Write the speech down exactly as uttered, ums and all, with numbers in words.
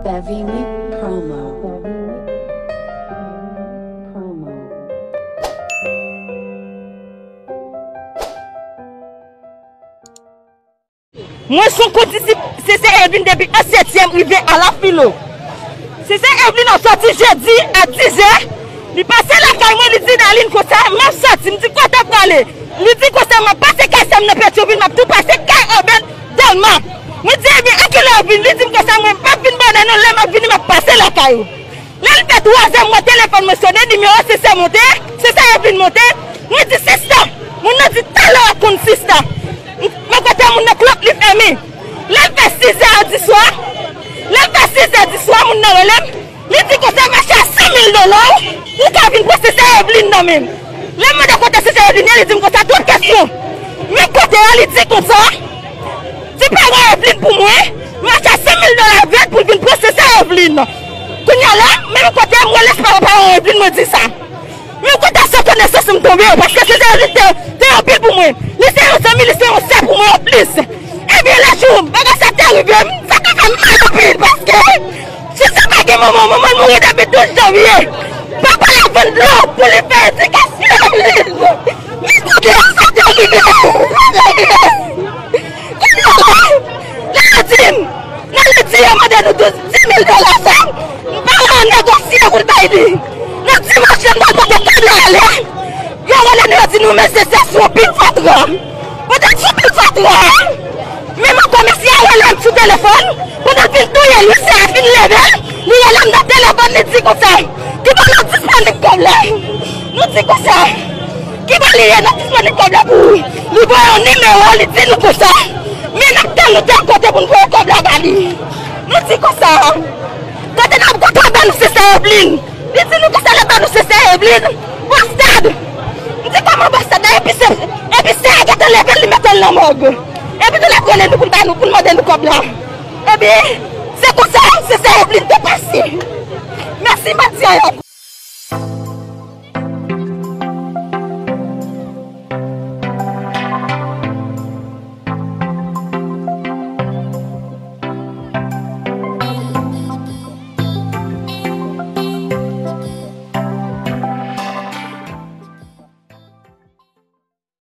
Savini Promo. Promo. Mwen se yon kondisip Sesè Evlin depi an setyèm rive a la filo. Sesè Evlin ap sòti jedi a dizè. Li pase lakay mwen, li di Dalin konsa, "M ap sòti." M di, "Kote w prale?" Li di konsa, "M ap pase kay Sam nan Petyonvil, m ap tou pase kay Obed Dèlma." Mwen di, "Ebyen, a kilè w vin?" Li di m konsa, "Mwen p ap vin bonè non, lè m ap vini, m ap pase lakay ou." Lè l fè twazè, m wè telefòn mwen sonnen, nimewo Sesè monte, Sesè Evlin monte. Mwen di, "Sista." Moun nan di, "Talè w ap konn sista." M, mwen kote moun nan klòp li fèmen. Lè l fè sizè di swa, lè l fè sizè di swa, moun nan rele m. Li di konsa, "M achte a san mil dola w, ou ka vin pran Sesè Evlin nan men m." Lè m mande kote Sesè Evlin ye, li di m konsa, "Twòp kesyon." Men kote a, li di konsa, "Ti paran Evlin pou mwen, m achte a san mil dola vèt pou l vin pran Sesè Evlin." Kounye a la, menm kote a, m rele paran, paran Evlin, mwen di sa. Menm kote a, se konesans m tonbe, paske Sesè Evlin te, te anpil pou mwen. Li se yon zanmi, li se yon sè pou mwen anplis. Ebyen, lè jou bagay sa te rive m, sa te fè m mal anpil, paske Sista pa gen manman, manman l mouri depi douz janvye. Papa l ap vann dlo pou li fè edikasyon Evlin. Men kote a sa te rive. Kounye a la, lè yo di m, nan ledi yo mande nou douz, dis mil dola sa, m pa negosye pou l bay li. Nan dimanch yo, m t al pote kòb la ale. Yo rele nou, yo di nou, "Mesye, se sou pil fatra." Pandan sou pil fatra, menm ankò, mesye a rele m sou telefòn. Pandan l fin touye l, mesye a fin leve l. Li rele m nan telefòn, li di konsa, "Kibò nou disponib kòb la?" Nou di konsa, "Kibò li ye, nou disponib kòb la pou ou." Li voye yon nimewo, li di nou konsa, "Men n ap tann nou tèl kote pou n voye kòb la ba li." Nou di konsa, "Kote n ap, kote w ba nou Sesè Evlin?" Li di nou konsa, "L ap ba nou Sesè Evlin, Bòstad." M di, "Kòman Bòstad la?" Epi se, epi se a gentan leve l, li mete l nan mòg. Epi tou l ap rele nou pou l ba nou, pou l mande nou kòb la. Epi, se konsa, Sesè Evlin te pase. Mèsi, m ap di anyen ankò.